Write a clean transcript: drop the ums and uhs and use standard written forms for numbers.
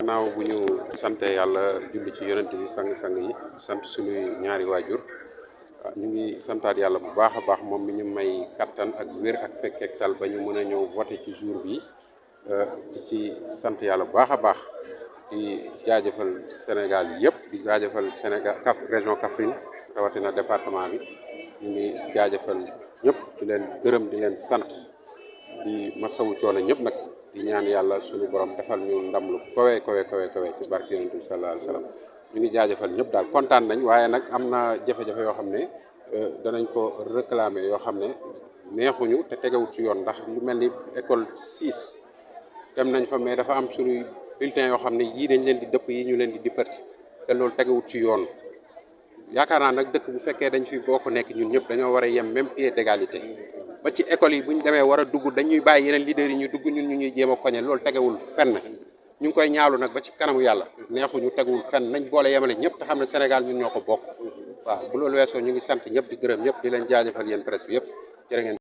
gannaaw bu ñu sante yàlla julli ci yonent bi sang-sang yi sant suñuy ñaari waajur ñu ngi santaat yàlla bu baax a baax moom mi ñu may kattan ak wér ak fekkeek tal ba ñu mën a ñëw voté ci jour bi di ci sant yàlla bu baax a baax di jaajëfal Sénégal yëpp di jaajëfal Sénégal région Kaffrine rawatina département bi ñu ngi jaajëfal ñëpp di leen gërëm di leen sant di masawu coono ñëpp nag di ñaan yàlla suñu borom defal ñu ndam lu kawe ci barke yonent bi sallallahu alayhi wa sallam ñu ngi jaajëfal ñëpp daal kontaan nañ waaye nag am na jafe-jafe yoo xam ne danañ ko réclamer yoo xam ne neexuñu te tegewut ci yoon ndax lu mel ni école 6 dem nañ fa mais dafa am suñuy bulletin yoo xam ne yii dañ leen di dëpp yi ñu leen di dippati te loolu tegewut ci yoon yaakaar naa nag dëkk bu fekkee dañ fi bokk nekk ñun ñëpp dañoo war a yem même pied d'égalité ba ci école yi bu ñu demee war a dugg dañuy bàyyi yeneen leaders yi ñu dugg ñun ñu ñuy jéem a koñe loolu tegewul fenn ñu ngi koy ñaawlu nag ba ci kanamu yàlla neexuñu tegewul fenn nañ boole yemale ñëpp te xam ne Sénégal ñun ñoo ko bokk waaw bu loolu weesoo ñu ngi sant ñëpp di gërëm ñëpp di leen jaajëfal yéen presse bi yëpp jërë ngeen